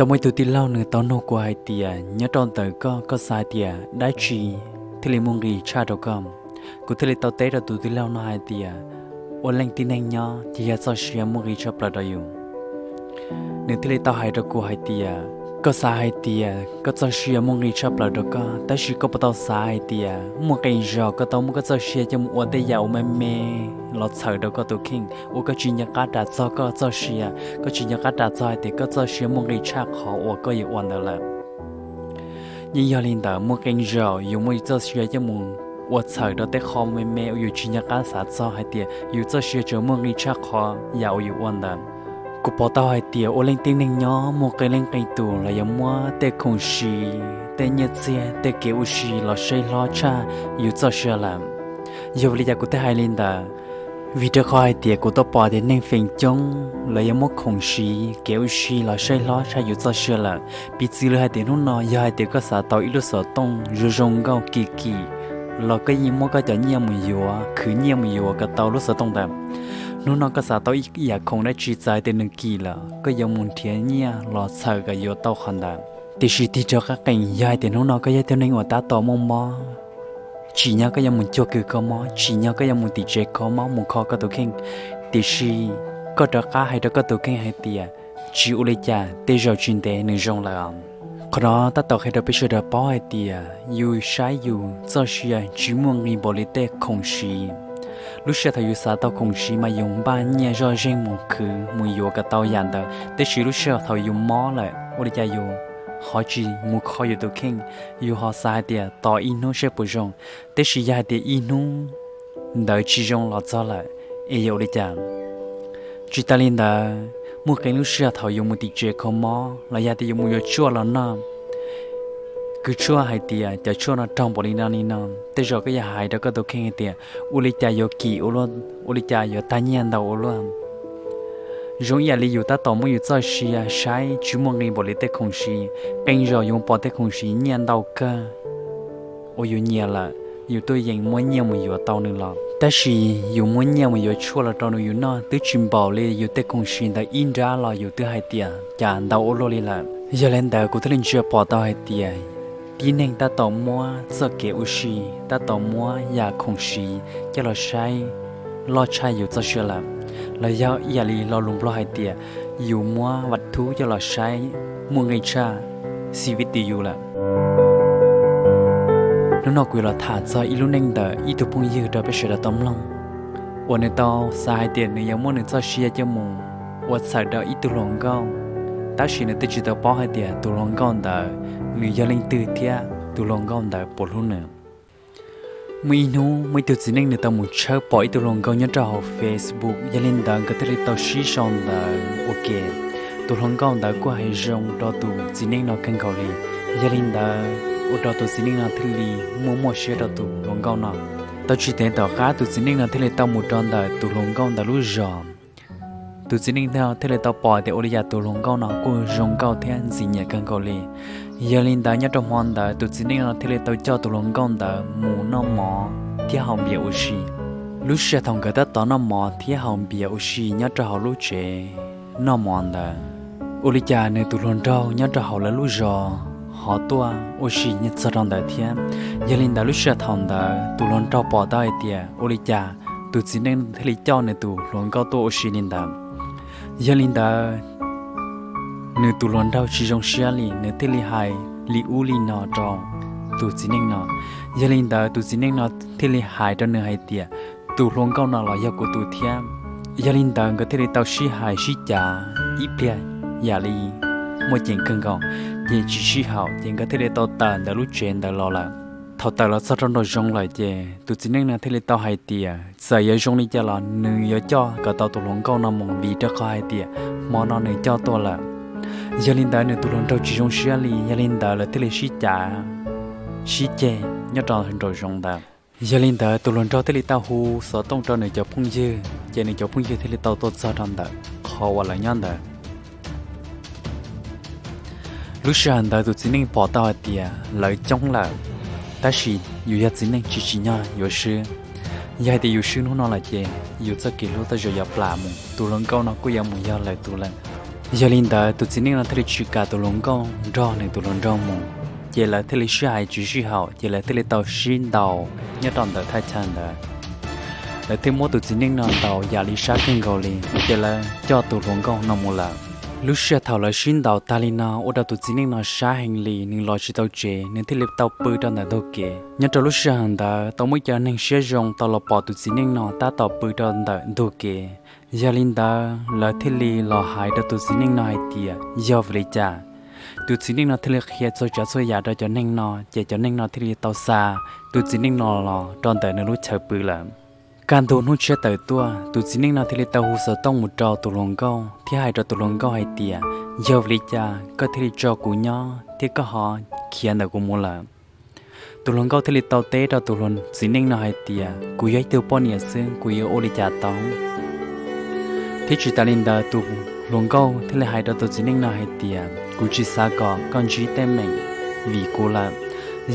Muaj ib tug tij laug nws tau nug kuv hais tias nyob rau ntawm koj, koj xav hais tias dab tsi thiaj li muaj nqis tshaj rau koj? Kuv thiaj li tau teb rau tus tij laug no hais tias ua leej tib neeg nyob ces yog txoj sia muaj nqis tshaj plaws rau yus. Nws thiaj li tau hais rau kuv hais tias koj xav hais tias koj txoj sia muaj nqis tshaj plaws rau koj, tab sis koj puas tau xav hais tias muaj qee zaus koj tau muab koj txoj sia coj mus ua tej yam uas me me los txhawm rau koj tus kheej, uas koj tsis nco qab ras txog koj txoj sia, koj tsis nco qab ras txog hais tias koj txoj sia muaj nqis tshaj qhov uas koj yuav ua ntawd lawm. Yeej yog li ntawd, muaj qee zaus yus muab yus txoj sia coj mus ua txhawm rau tej qho me me uas yus tsis nco qab xav txog hais tias yus txoj sia tseem muaj nqis tshaj qhov yam uas yus ua ntawd. Kuv pom tau hais tias ua leej tib neeg nyob muaj qee leej qee tus los yog muab tej khoom siv, tej nyiaj txiag, tej kev ua si los saib hlob tshaj yus txoj sia lawm. Yog vim li cas kuv thiaj hais li ntawd? Vim rau qhov hais tias kuv tau pom tias neeg feem coob los yog muab khoom siv, kev ua si los saib hlob tshaj yus txoj sia lawm. Piv txwv li hais tias hnub no yog hais tias koj xav tau ib lub xov tooj zoo zoo nkauj kim kim los koj yeej muab koj cov nyiaj mus yuav, khwv nyiaj mus yuav kom tau lub xov tooj ntawd. Hnub no koj xav tau ib yam khoom dab tsi, txawm hais tias nws kim lawm koj yuav mus nrhiav nyiaj los txhawm kom yuav tau qhov ntawd. Tiam sis tig rov qab qees, yog hais tias hnub no koj yog ib tug neeg uas tab tom muaj mob, tsim nyog koj yuav mus cuag kws kho mob, tsim nyog koj yuav mus tim tsev kho mob mus kho koj tus kheej, tiam sis koj rov qab hais rau koj tus kheej hais tias tsis ua li cas, tej zaum tsis ntev nws zoo lawm. Qhov no tab tom qhia rau peb sawv daws paub hais tias yus saib yus txoj sia tsis muaj nqis npaum li tej khoom siv. Lub sij hawm thaum yus xav tau khoom siv mas yus npaj nyiaj zoj zeeg mus khwv mus yuav kom tau yam ntawd, tiam sis lub sij hawm thaum yus mob lawm ua li cas yus ho tsis mus kho yus tus kheej, yus ho xav hais tias tos ib hnub saib puas zoo, tiam sis yog hais tias ib hnub ntawd tsis zoo los txog lawm es yuav ua li cas? Tsis tas li ntawd, muaj qee lub sij hawm thaum yus mus tim tsev kho mob los yog tias yus mus yuav tshuaj los noj, kws tshuaj hais tias cov tshuaj no raug npaum li no li no, tej zaum koj yuav hais rau koj tus kheej hais tias ua li cas yuav kim ua luaj, ua li cas yuav tag nyiaj ntau ua luaj. Zoo ib yam li yus tab tom muab yus txoj sia saib tsis muaj nqis npaum li tej khoom siv, qee zaum yus pom tej khoom siv nyiaj ntau kawg uas yus nyiam lawm, yus tuaj yeem muab nyiaj mus yuav tau nws los, tab sis yus muab nyiaj mus yuav tshuaj los rau nws yus noj twb tsis npaum li yus tej khoom siv ntawd ib nrab los yus twb hais tias cas ntau ua luaj li lawm. Yog li ntawd kuv thiaj li ntsia pom tau hais tias tib neeg tab tom muab txoj kev ua si, tab tom muab yam khoom siv coj los saib loj tshaj yus txoj sia lawm, los yog ib yam li lo lus Nplog hais tias yus muab vaj thub coj los saib muaj nqis tshaj xib vib ti yus lawm. Hnub no kuv yuav los tham txog ib lub neej ntawm ib tug phooj ywg rau peb sawv daws tau mloog, uas nws tau xav hais tias nws yuav muab nws txoj sia coj mus ua txhawm rau ib tug hluas nkauj, tab sis nws twb tsis tau paub hais tias tus hluas nkauj ntawd nws yog leej twg thiab tus hluas nkauj ntawd puas hlub nws. Muaj ib hnub muaj ib tug txiv neej nws tau mus tshawb pom ib tug hluas nkauj nyob rau hauv Facebook, yog li ntawd nkawd thiaj li tau sib sau ntawv ua ke. Tus hluas nkauj ntawd kuj hais zoo rau tus txiv neej no kawg nkaus li, yog li ntawd ua rau tus txiv neej no thiaj li muaj muaj siab rau tus hluas nkauj no. Tau tsis ntev tom qab tus txiv neej no thiaj li tau mus rau ntawm tus hluas nkauj ntawd lub zos. Tus txiv neej no thiaj li tau pom tias ua li cas tus hluas nkauj no kuj zoo nkauj thiab ntxim nyiam kawg nkaus li. Yog li ntawd nyob rau hmo ntawd tus txiv neej no thiaj li tau coj tus hluas nkauj ntawd mus noj mov thiab haus npias ua si. Lub sij hawm thaum nkawd tab tom noj mov thiab haus npias ua si nyob rau hauv lub tsev noj mov ntawd, ua li cas nws tus hluas nraug nyob rau hauv lawv lub zos ho tuaj ua si nyob txog rau ntawd thiab. Yog li ntawd lub sij hawm thaum ntawd tus hluas nraug pom tau hais tias ua li cas tus txiv neej thiaj li coj nws tus hluas nkauj tuaj ua si li ntawd. Yog li ntawd nws tus hluas nraug tsis zoo siab li, nws thiaj li hais li ub li no rau tus txiv neej no. Yog li ntawd tus txiv neej no thiaj li hais rau nws hais tias tus hluas nkauj no los yog kuv tus thiab. Yog li ntawd nkawd thiaj li tau sib hais sib cav ib pliag yam li muaj ceem kawg nkaus, ces tsis sib haum ces nkawd thiaj li tau tawm ntawm lub tsev ntawd los lawm. Thaum tawm los txog rau nraum zoov lawm ces tus txiv neej no thiaj li tau hais tias txawm yuav zoo li cas los nws yuav coj kom tau tus hluas nkauj no mus vim rau qhov hais tias hmo no nws coj tuaj lawm. Yog li ntawd nws tus hluas nraug tsis zoo siab li, yog li ntawd lawv thiaj li sib cav sib ceg nyob rau nraum zoov ntawd. Yog li ntawd tus hluas nraug thiaj li tau hu xov tooj rau nws cov phooj ywg, ces nws cov phooj ywg thiaj li tau tuaj txog rau ntawm qhov uas lawv nyob ntawd. Lub sij hawm ntawd tus txiv neej pom tau hais tias lawv coob lawm, tab sis yus yog txiv neej tsis tsim nyog yuav swb. Yog hais tias yus swb hnub no lawm ces yus txoj kev hlub tej zaum yuav plam mus, tus hluas nkauj no kuj yuav mus yog lwm tus lawm. Yog li ntawd tus txiv neej no thiaj li tsis kam tus hluas nkauj nrog nws tus hluas nraug mus, ces lawv thiaj li sib hais tsis sib haum, ces lawv thiaj li tau sib ntaus nyob rau ntawm thaj chaw ntawd. Lawv thiaj muab tus txiv neej no ntaus yam li sab kawg nkaus li, ces lawv coj tus hluas nkauj no mus lawm. Lub sij hawm thaum lawv sib ntaus tag li no ua rau tus txiv neej no sab heev li, nws los tsis tau tsev, nws thiaj li tau pw rau ntawm ntug kev. Nyob rau lub sij hawm ntawd tau muaj ib co neeg siab zoo tau los pom tus txiv neej no tab tom pw rau ntawm ntug kev. Yog li ntawd lawv thiaj li los hais rau tus txiv neej no hais tias yog vim li cas. Tus txiv neej no thiaj li qhia txhua tsav txhua yam rau cov neeg no, ces cov neeg no thiaj li tau xa tus txiv neej no los rau ntawm nws lub chaw pw lawm. Kaj ntug hnub tshiab tawm tuaj, tus txiv neej no thiaj li tau hu xov tooj mus rau tus hluas nkauj thiab hais rau tus hluas nkauj hais tias, yog vim li cas koj thiaj li tso kuv nyob thiab koj ho khiav ntawm kuv mus lawm? Tus hluas nkauj thiaj li tau teb rau tus txiv neej no hais tias, kuv yog ib tug poj niam xwb, kuv yuav ua li cas tau? Thiab tsis tas li ntawd tus hluas nkauj thiaj li hais rau tus txiv neej no hais tias, kuv tsis xav kom koj ntsib teeb meem vim kuv lawm.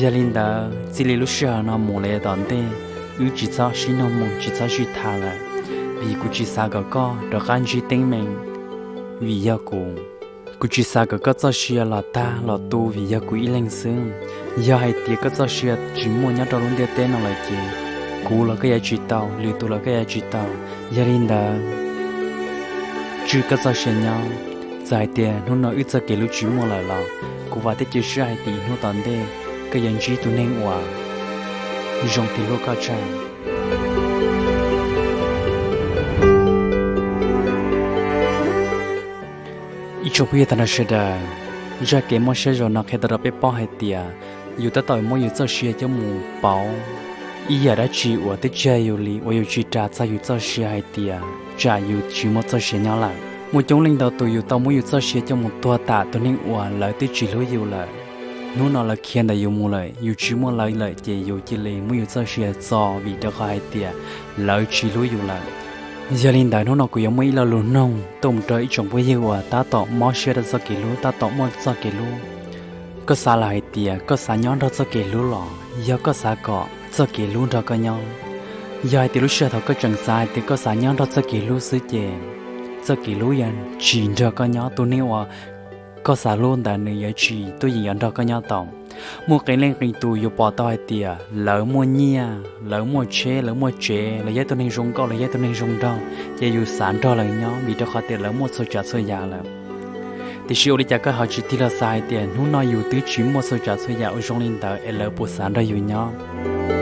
Yog li ntawd txij li lub sij hawm no mus los yav tom ntej, wb tsis txhob sib nug moo, tsis txhob sib tham lawm, vim kuv tsis xav kom koj rov qab ntsib teeb meem vim yog kuv. Kuv tsis xav kom koj txoj sia los tag los tu vim yog kuv ib leeg xwb. Yog hais tias koj txoj sia tsis muaj nyob rau lub ntiaj teb no lawm ces kuv los koj yuav tsis tau, lwm tus los koj yuav tsis tau. Yog li ntawd tswj koj txoj sia nyob. Txawm hais tias hnub no wb txoj kev hlub tsis muaj lawm los kuv vam thiab cia siab hais tias hnub tom ntej koj yuav ntsib tus neeg uas zoo thiab hlub koj tshaj. Ib tsoom phooj ywg tag nrho sawv daws, zaj kev mob siab zaum no qhia tau rau peb paub hais tias yus tab tom muab yus txoj sia coj mus pauv ib yam dab tsi uas twb tsis yog yus li, uas yus tsis ras txog yus txoj sia hais tias tsam yus tsis muaj txoj sia nyob lawm. Muaj coob leej ntau tus yus tau muab yus txoj sia coj mus tuag tam tus neeg uas lawv twb tsis hlub yus lawm. Hnub no lawv khiav ntawm yus mus lawm, yus tsis muaj lawv lawm ces yus cia li muab yus txoj sia txo vim rau qhov hais tias lawv tsis hlub yus lawm. Yog li ntawd hnub no kuv yuav muaj ib lo lus noog tuaj mus rau ib tsoom phooj ywg uas tab tom mob siab rau txoj kev hlub, tab tom muaj txoj kev hlub. Koj xav los hais tias koj xav nyob nrog txoj kev hlub los yog koj xav kom txoj kev hlub nrog koj nyob? Yog hais tias lub sij hawm thaum koj tseem xav hais tias koj xav nyob nrog txoj kev hlub xwb ces txoj kev hlub yuav tsis nrog koj nyob, tus neeg uas koj xav hlub ntawd nws yuav tsis tuaj yeem yuav nrog koj nyob tau. Muaj qee leej qee tus yuav pom tau hais tias lawv muaj nyiaj, lawv muaj tsheb, lawv muaj tsev, lawv yog ib tug neeg zoo nkauj, lawv yog ib tug neeg zoo nraug, ces yus xav nrog lawv nyob vim rau qhov tias lawv muaj txhua tsav txhua yam lawm. Tiam sis ua li cas koj ho tsis tig los xav hais tias hnub no yus twb tsis muaj txhua tsav txhua yam uas zoo li ntawd es lawv puas xav nrog yus nyob?